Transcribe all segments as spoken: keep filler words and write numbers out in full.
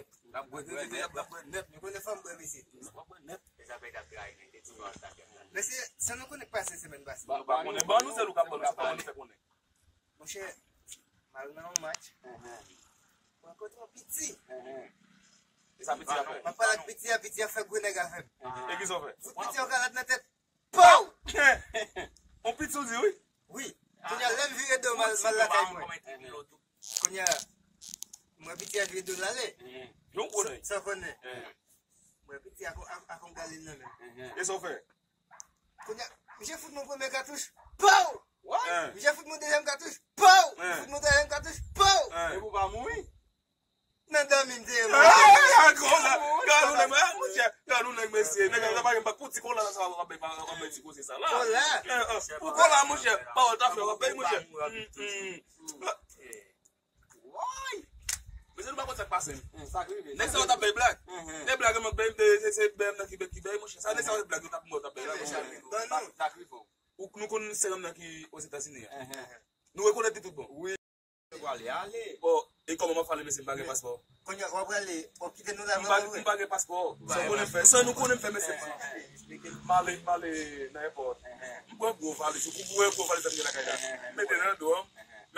bwè. L ap bwè, l ap bwè nèt. Nou konnen fanm bwè, mesye. Mesye, sa nou konnen k pase semèn pase. Ba konnen, ban nou sèl ou k ap ban nou, se pa mwen nou fè konnen. Monchè, m al nan yon match. M rankontre yon piti. E sa piti a fè? M ap pale ak piti a, piti a fè gwo nèg avè m. E ki sa w fè? Fout piti a yon kalòt nan tèt. Pow! On pit sou di wi. Wi. Kounye a lè m vire do m al lakay mwen. Kounye a mwen piti a vire do l ale. Yon konnen. San konnen. Mwen piti a kon galin nan men. E sa w fè? Kounye a misye fout mwen premye katouch. Pow! Misye fout mwen dezyèm katouch. Pow! Fout mwen twazyèm katouch. Pow! E pou pa mouri? Nan dòmi m te ye mwen. Gad yon nèg mwen, monchè, gad yon nèg mesye. Nèg la pa gen bak pou ti kola la sa w ap bay ti koze sa la. Pou kola monchè, pawòl ta fè w ap bay monchè. Mesye nou pa konn sa k pase m. Nèg sa yo t ap bay blag. Nèg blag yo bay se se bèm nan ki bèm ki bay monchè. Sa nèg sa yo t ap bay la monchè. Ou nou konn sè nan ki Ozetazini a. Nou rekonèt li tout bon. Wi. Bon, e kòman m ap pale mesye m pa gen paspò? Kounye a w ap prale, w ap kite nou la menm wi. M pa gen paspò. Sa w konnen m fè? Sa nou konnen m fè mesye? M ale, m ale nan èpòt. M pran gwo valiz, ou wè gwo valiz sa m gen lakay la. M mete nan do m.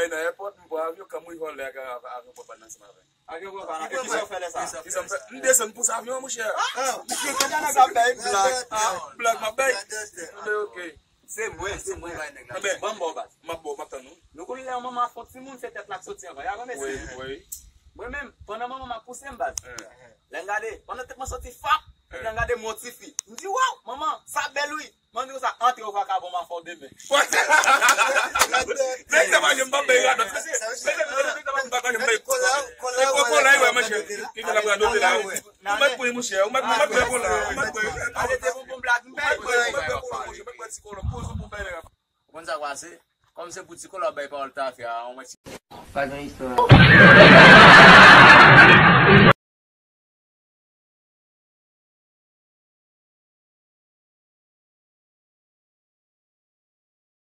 Men nan èpòt, m pran avyon, kan m rive anlè avyon pran bal nan ansanm avè m. Avyon pran bal, epi kisa w fè lè sa? Kisa m fè? M desann pous avyon an monchè. Misye gen pous avyon. Blag m ap bay. Men ok. Se mwen, se mwen bay nèg la. Ban m ba w baz. M ap ba w, m ap tann ou. Nou konn lè yon manman ap fè yon timoun, se tèt la k soti anvan. Ya vre mesye? Wi, wi. Mwen menm, pandan manman m ap pouse m baz. Lè m gade, pandan tèt mwen soti, fap! Nan gade m yon tifi. M di, "Waw, manman, sa bèl wi." Mwen di konsa, "Antre ou vakabon, m a fè w demen." Ou konn sa k pase? Kòm se pou ti kola bay pawòl tafya, an mwen ti. Pa gen istwa.